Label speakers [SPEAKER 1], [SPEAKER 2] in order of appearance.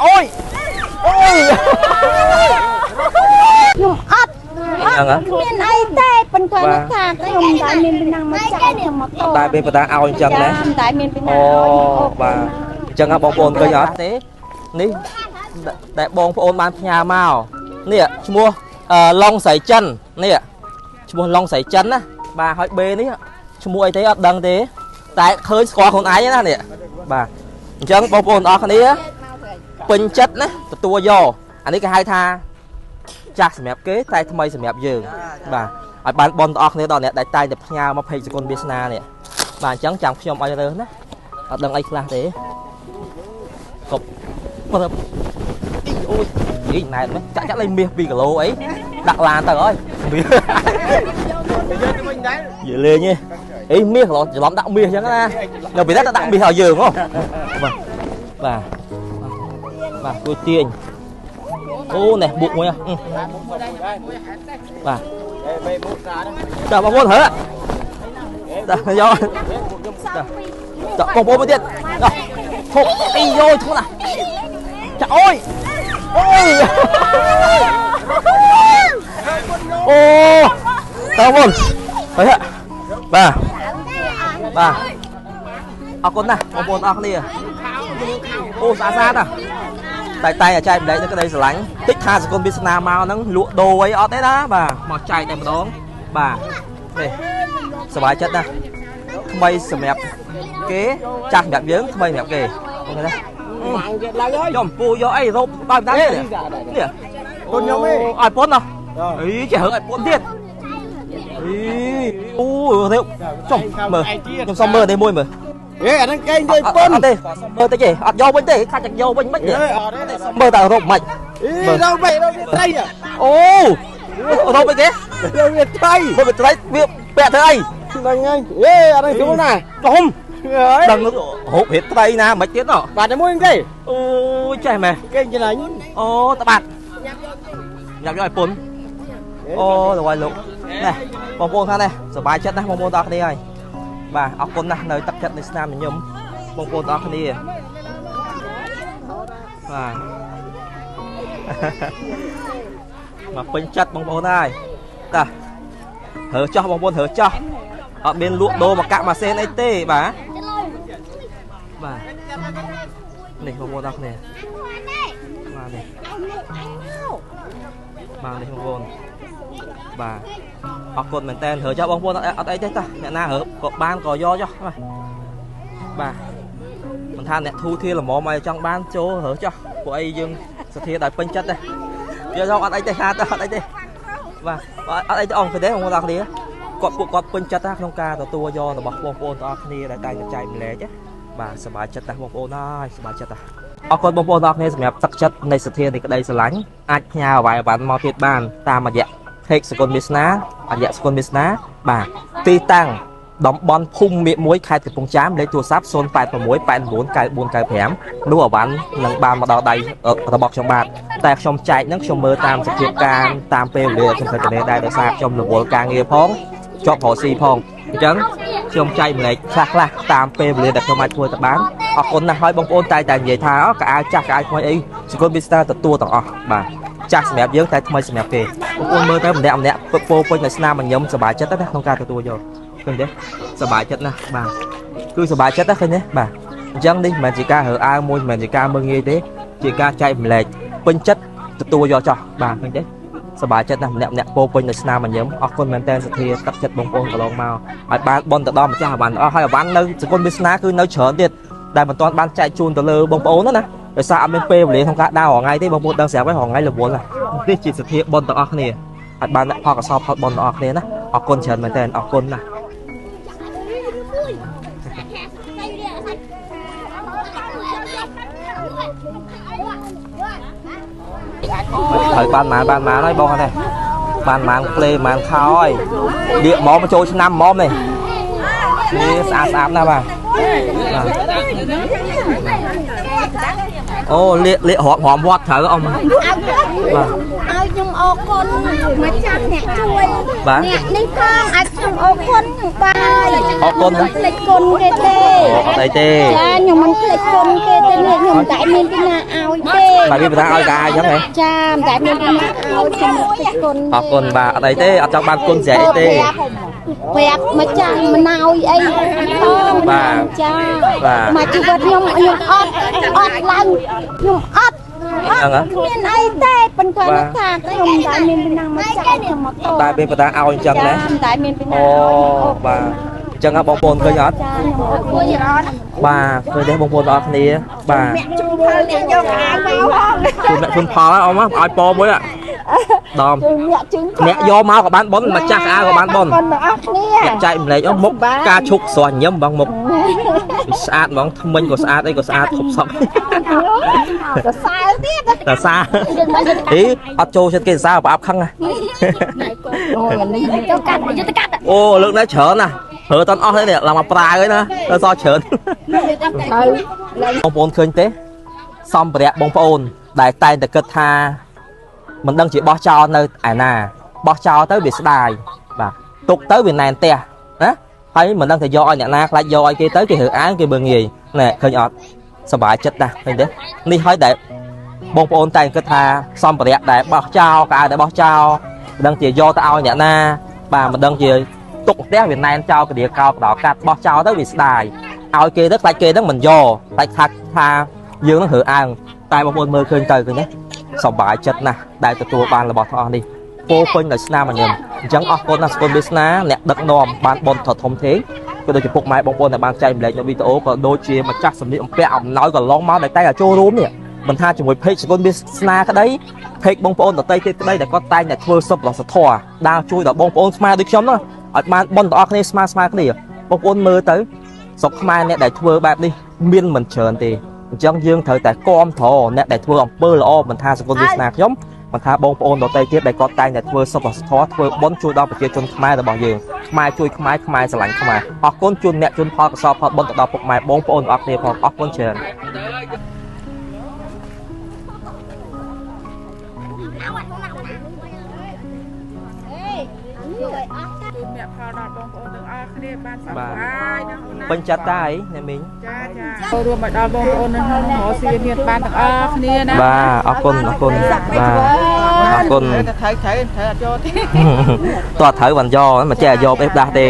[SPEAKER 1] អូយអូយ
[SPEAKER 2] ខ្ញុំអត់
[SPEAKER 1] ហ្នឹងហ៎
[SPEAKER 2] គ្មានអីទេប៉ុន្តែថាខ្ញុំមិនដែលមានពីណាមកចាក់ខ្ញុំមកត
[SPEAKER 1] តែពេលបតាឲ្យអញ្ចឹងណា
[SPEAKER 2] មិនដែលមានពីណា
[SPEAKER 1] អូបាទអញ្ចឹងបងប្អូនឃើញអត់ទេនេះដែលបងប្អូនបានផ្ញើមកនេះឈ្មោះឡុងសៃចិននេះឈ្មោះឡុងសៃចិនណាបាទហើយបេនេះឈ្មោះអីទេអត់ដឹងទេតែឃើញស្គាល់ខ្លួនឯងណានេះបាទអញ្ចឹងបងប្អូនអរគ្នាពេញចិត្តណាទទួលយកអានេះគេហៅថាចាស់សម្រាប់គេតែថ្មីសម្រាប់យើងបាទឲ្យបានបនបងប្អូនគ្នាដល់អ្នកដែលតែងតែផ្ញើមកពេកសកលវាសនានេះបាទអញ្ចឹងចាំខ្ញុំឲ្យរើសណាអត់ដឹងអីខ្លះទេកប់ព្រឹបអូយនិយាយណែតមែនចាក់ចាក់លេងមាស2គីឡូអីដាក់ឡានទៅអើយមាសនិយាយលេងទេអីមាសច្រឡំដាក់មាសអញ្ចឹងណានៅពេលណាដាក់មាសឲ្យយើងហ៎បាទបាទបាទគួយទាញអូនេះបុកមួយបាទចាបងប្អូនហើចាយកចាបងប្អូនមួយទៀតឈប់អីយោឈប់ណាចាអូយអូយអូតើបងហើយបាទបាទអរគុណណាស់បងប្អូនអរគ្នាអូស្អាតស្អាតណាតែតែចែកម្លែកនៅក្តីស្រឡាញ់តិចថាសង្គមវាសនាមកហ្នឹងលក់ដូរអីអត់ទេណាបាទមកចែកតែម្ដងបាទនេះសប្បាយចិត្តណាស់ថ្មីសម្រាប់គេចាស់សម្រាប់យើងថ្មីសម្រាប់គេអូខេណាយកពូយកអីរោបបើតាមនេះនេះ
[SPEAKER 3] ពុនខ្ញុំឯង
[SPEAKER 1] ឲ្យពុនហ៎អីចេះរើឲ្យពុនទៀតអីអូរោបចុំមើលខ្ញុំសុំមើលនេះមួយមើល
[SPEAKER 3] អេអាហ្នឹងកេងយកពុន
[SPEAKER 1] អត់ទេមើលតិចទេអត់យកវិញទេខាត់ចយកវិញមិនទេមើលតែរោបមិន
[SPEAKER 3] អីរោបមិនរោបវាត្រី
[SPEAKER 1] អូរោបអីគេ
[SPEAKER 3] រោបវាត្រី
[SPEAKER 1] រោបវាត្រីវាពាក់ធ្វើអី
[SPEAKER 3] ហ្នឹងហើយអេអាហ្នឹងស្រួលណាស់
[SPEAKER 1] ចំដឹងរោបវាត្រីណាមិនទៀតណោះ
[SPEAKER 3] បាទតែមួយទេ
[SPEAKER 1] អូចេះមែន
[SPEAKER 3] កេងចំណេញ
[SPEAKER 1] អូតបាត់ញ៉ាំយកឲ្យពុនអូល្បីលោកនេះបងប្អូនថានេះសប្បាយចិត្តណាស់បងប្អូនទាំងគ្នាហើយបាទអរគុណណាស់នៅទឹកចិត្តនៃស្នាមញញឹមបងប្អូនទាំងគ្នាបាទមកពេញចិត្តបងប្អូនហើយតារើចោះបងប្អូនរើចោះអត់មានលក់ដូរមកកាក់ម៉ាសេនអីទេបាទបាទនេះបងប្អូនទាំងគ្នាបាទនេះបាទនេះបងប្អូនបាទអរគុណមែនតើរើចោះបងប្អូនអត់អីទេតាអ្នកណារើក៏បានក៏យកចោះបាទបាទមិនថាអ្នកធូធាល្មមឲ្យចង់បានចូលរើចោះពួកអីយើងសទ្ធាដោយពេញចិត្តទេយកអត់អីទេហាទៅអត់អីទេបាទអត់អីទេអង្គទេបងប្អូនទាំងគ្នាគាត់ពួកគាត់ពេញចិត្តណាក្នុងការទទួលយករបស់បងប្អូនទាំងអស់គ្នាដែលតែងតែចែកម្លែកបាទសប្បាយចិត្តណាស់បងប្អូនហើយសប្បាយចិត្តណាស់អរគុណបងប្អូនទាំងអស់គ្នាសម្រាប់ទឹកចិត្តនៃសទ្ធានៃក្តីស្រឡាញ់អាចផ្ញើអ្វីអ្វីមកទៀតបានតាមរយៈហេកសកុលវាសនារយៈសកុលវាសនាបាទទីតាំងតំបន់ភូមិមាឃមួយខេត្តកំពង់ចាមលេខទូរស័ព្ទ086 89 9495នោះអវ៉ាន់នឹងបានមកដល់ដៃរបស់ខ្ញុំបាទតែខ្ញុំចែកនឹងខ្ញុំមើលតាមសភាពការតាមពេលវេលាខ្ញុំត្រូវតែដែរដោយសារខ្ញុំរវល់ការងារផងជាប់រកស៊ីផងអញ្ចឹងខ្ញុំចែកម្លែកខ្លះខ្លះតាមពេលវេលាដែលខ្ញុំអាចធ្វើទៅបានអរគុណណាស់ហើយបងប្អូនតែតែនិយាយថាកៅអៅចាស់កៅអៅថ្មីអីសង្គមវាសនាទទួលទាំងអស់បាទចាស់សម្រាប់យើងតែថ្មីសម្រាប់គេបងប្អូនមើលទៅម្នាក់ម្នាក់ពោពេញដោយស្នាមញញឹមសប្បាយចិត្តណាក្នុងការទទួលយកឃើញទេសប្បាយចិត្តណាស់បាទគឺសប្បាយចិត្តណាឃើញទេបាទអញ្ចឹងនេះមិនមែនជាការរើអើងមួយមិនមែនជាការមើលងាយទេជាការចែកម្លែកពេញចិត្តទទួលយកចោះបាទឃើញទេសប្បាយចិត្តណាស់ម្នាក់ម្នាក់ពោពេញដោយស្នាមញញឹមអរគុណមែនទែនសទ្ធាទឹកចិត្តបងប្អូនកន្លងមកឲ្យបានបនទៅដល់ម្ចាស់ឲ្យបានអស់ហើយឲ្យបាននៅសង្គមវាសនាគឺនៅច្រើនទៀតដែលមិនទាន់បានចែកជូនទៅលើបងប្អូនណាដោយសារអត់មានពេលវេលាក្នុងការដើររាល់ថ្ងៃទេបងប្អូនដឹងស្រាប់ហើយរាល់ថ្ងៃរវល់ណានេះជាសទ្ធាបនទាំងអស់គ្នាឲ្យបានផលកសលផលបនទាំងអស់គ្នាណាអរគុណច្រើនមែនទែនអរគុណណាស់ហើយបានម៉ានបានម៉ានហើយបងហ្នឹងបានម៉ានផ្លេម៉ានខោហើយលៀកមកចូលឆ្នាំមកនេះនេះស្អាតស្អាតណាស់បាទអូលៀកលៀករាប់រំវត្តត្រូវអ៊ំបាទ
[SPEAKER 2] ឲ្យខ្ញុំអរគុណម្ចាស់អ្នកជួយអ្នកនេះផងឲ្យខ្ញុំអរគុណខ្ញុំបាយ
[SPEAKER 1] អរគុណ
[SPEAKER 2] មិនភ្លេចគុណគេទេ
[SPEAKER 1] អត់អីទេ
[SPEAKER 2] ចាខ្ញុំមិនភ្លេចគុណគេទេនេះខ្ញុំតែមានពីណាឲ្យទេ
[SPEAKER 1] បាទមានបណ្ដាឲ្យកាអញ្ចឹងហ៎
[SPEAKER 2] ចាមិនតែមានបណ្ដាឲ្យខ្ញុំតិចគុណ
[SPEAKER 1] អរគុណបាទអត់អីទេអត់ចង់បានគុណស្រែកទេ
[SPEAKER 2] ប្រាប់ម្ចាស់មណោយអីផង
[SPEAKER 1] បាទ
[SPEAKER 2] ចា
[SPEAKER 1] បាទ
[SPEAKER 2] មកជីវិតខ្ញុំខ្ញុំអត់អត់ឡើងខ្ញុំអត់
[SPEAKER 1] ហ្នឹងហ៎
[SPEAKER 2] គ្មានអីទេប៉ុន្តែថាខ្ញុំមិនដែលមានបណ្ដាម្ចាស់ខ្ញុំមកត
[SPEAKER 1] តែមានបណ្ដាឲ្យអញ្ចឹងណា
[SPEAKER 2] មិនដែលមានបណ្ដា
[SPEAKER 1] អូបាទអញ្ចឹងហ៎បងប្អូនឃើញអត់
[SPEAKER 2] ចាខ្ញុំអរគុណ
[SPEAKER 1] បាទឃើញទេបងប្អូនទាំងអស់គ្នាបាទ
[SPEAKER 2] ជូនផលអ្នកយកអាវមកផង
[SPEAKER 1] ជូនអ្នកជូនផលអមឲ្យពមួយដំ
[SPEAKER 2] ជូនអ្នកជូន
[SPEAKER 1] អ្នកយកមកក៏បានបុណ្យម្ចាស់អាវក៏បានបុណ្យ
[SPEAKER 2] បុណ្យទាំងអស់គ្នា
[SPEAKER 1] អ្នកចែកម្លែកអស់មុខការឈុកស្រស់ញឹមបងមុខវាស្អាតហ្មងថ្មិញក៏ស្អាតអីក៏ស្អាតគ្រប់សព
[SPEAKER 2] សរសើរទៀត
[SPEAKER 1] តាសាអីអត់ចូលចិត្តគេសាប្រអាប់ខឹងណា
[SPEAKER 2] អូនេះចូលកាត់យកទៅកាត់
[SPEAKER 1] អូលើកនេះច្រើនណាប្រើតាន់អស់ទេនេះឡើងមកប្រាហើយណាដល់សល់ច្រើនបងប្អូនឃើញទេសម្ភារៈបងប្អូនដែលតែងតែគិតថាមិនដឹងជាបោះចោលនៅឯណាបោះចោលទៅវាស្ដាយបាទទុកទៅវាណែនផ្ទះណាហើយមិនដឹងថាយកឲ្យអ្នកណាខ្លាចយកឲ្យគេទៅគេរើអាងគេមើងងាយណែឃើញអត់សប្បាយចិត្តណាស់ឃើញទេនេះហើយដែលបងប្អូនតែងគិតថាសម្ភារៈដែលបោះចោលកៅអៅដែលបោះចោលមិនដឹងជាយកទៅឲ្យអ្នកណាបាទមិនដឹងជាទុកផ្ទះវាណែនចោលកដៀកោបដោកាត់បោះចោលទៅវាស្ដាយឲ្យគេទៅខ្លាចគេហ្នឹងមិនយកខ្លាចថាយើងហ្នឹងរើអាងតែបងប្អូនមើលឃើញទៅឃើញទេសប្បាយចិត្តណាស់ដែលទទួលបានរបស់ទាំងអស់នេះពោពេញដោយស្នាមញញឹមអញ្ចឹងអរគុណណាស់សកលវាសនាអ្នកដឹកនាំបានបុណ្យធំធេងក៏ដូចជាពុកម៉ែបងប្អូនដែលបានចែកម្លែកនៅវីដេអូក៏ដូចជាម្ចាស់សម្លៀកបំពាក់អំណោយកន្លងមកដែលតែចូលរួមនេះមិនថាជាមួយ page សកលវាសនាក្តី page បងប្អូនដទៃទៀតក្តីដែលគាត់តែងតែធ្វើសុបរសធម៌ដើរជួយដល់បងប្អូនខ្មែរដូចខ្ញុំហ្នឹងឲ្យបានបុណ្យទាំងអស់គ្នាស្មើស្មើគ្នាបងប្អូនមើលទៅស្រុកខ្មែរអ្នកដែលធ្វើបែបនេះមានមិនច្រើនទេអញ្ចឹងយើងត្រូវតែគាំទ្រអ្នកដែលធ្វើអំពើល្អមិនថាសង្គមវាសនាខ្ញុំមិនថាបងប្អូនដទៃទៀតដែលគាត់តែងតែធ្វើសុបរសធម៌ធ្វើបុណ្យជួយដល់ប្រជាជនខ្មែររបស់យើងខ្មែរជួយខ្មែរខ្មែរស្រឡាញ់ខ្មែរអរគុណជូនអ្នកជូនផលកុសលផលបុណ្យទៅដល់ពុកម៉ែបងប្អូនទាំងអស់គ្នាផងអរគុណច្រើន
[SPEAKER 4] អ្នកផលដល់បងប្អូនទាំងអស់គ្នាបានសប្បាយណាអូនណា
[SPEAKER 1] ពេញចិត្តតាអីអ្នកមីង
[SPEAKER 4] ចាចាចូលរួមឲ្យដល់បងប្អូននៅក្នុងរស់ស៊ីមានបានទាំងអស់គ្នាណា
[SPEAKER 1] បាទអរគុណអរគុណបាទអរគុណ
[SPEAKER 4] ត្រូវត្រូវត្រូវអត់យកទេ
[SPEAKER 1] តោះត្រូវបានយកមិនចេះយកអីផ្ដាស់ទេ